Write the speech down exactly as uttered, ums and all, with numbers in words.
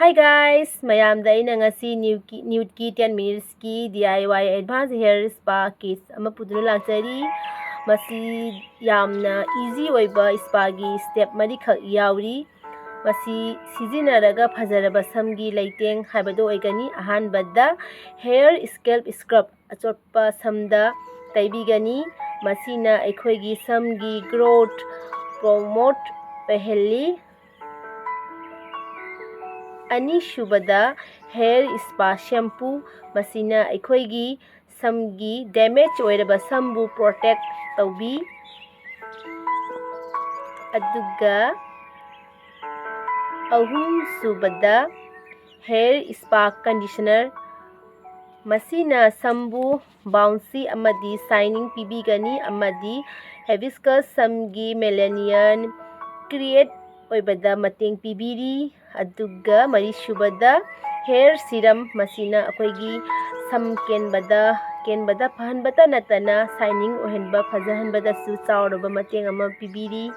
Hi guys! ꯃꯌꯥꯝꯗ ꯑꯩꯅ ꯉꯁꯤ Nude-ꯀꯤ, Nude-ꯀꯤ ten minutes-ꯀꯤ D I Y advanced hair spa kit ꯑꯃ ꯄꯨꯗꯨꯅ ꯂꯥꯛꯆꯔꯤ꯫ ꯃꯁꯤ ꯌꯥꯝꯅ easy ꯑꯣꯏꯕ spa-ꯒꯤ step ꯃꯔꯤꯈꯛ ꯌꯥꯎꯔꯤ꯫ ꯃꯁꯤ ꯁꯤꯖꯤꯟꯅꯔꯒ ꯐꯖꯔꯕ ꯁꯝꯒꯤ ꯂꯩꯇꯦꯡ ꯍꯥꯏꯕꯗꯨ ꯑꯣꯏꯒꯅꯤ꯫ ꯑꯍꯥꯟꯕꯗ hair scalp scrub ꯑꯆꯣꯠꯄ ꯁꯝꯗ ꯇꯩꯕꯤꯒꯅꯤ꯫ ꯃꯁꯤꯅ ꯑꯩꯈꯣꯏꯒꯤ ꯁꯝꯒꯤ growth promote ꯑꯣꯏꯍꯜꯂꯤ꯫ ꯑꯅꯤꯁꯨꯕꯗ hair spa shampoo, ꯃꯁꯤꯅ ꯑꯩꯈꯣꯏꯒꯤ ꯁꯝꯒꯤ damage ꯑꯣꯏꯔꯕ ꯁꯝꯕꯨ protect ꯇꯧꯕꯤ꯫ ꯑꯗꯨꯒ ꯑꯍꯨꯝꯁꯨꯕꯗ hair spa conditioner, ꯃꯁꯤꯅ ꯁꯝꯕꯨ bouncy ꯑꯃꯗꯤ shining ꯄꯤꯕꯤꯒꯅꯤ ꯑꯃꯗꯤ hibiscus ꯁꯝꯒꯤ melanin create ꯑꯣꯏꯕꯗ ꯃꯇꯦꯡ ꯄꯤꯕꯤꯔꯤ꯫ ꯑꯗꯨꯒ ꯃꯔꯤꯁꯨꯕꯗ hair serum, ꯃꯁꯤꯅ ꯑꯩꯈꯣꯏꯒꯤ ꯁꯝ ꯀꯦꯟꯕꯗ, ꯀꯦꯟꯕꯗ ꯐꯍꯟꯕꯇ ꯅꯠꯇꯅ shining ꯑꯣꯏꯍꯟꯕ, ꯐꯖꯍꯟꯕꯗꯁꯨ ꯆꯥꯎꯔꯕ ꯃꯇꯦꯡ ꯑꯃ ꯄꯤꯕꯤꯔꯤ꯫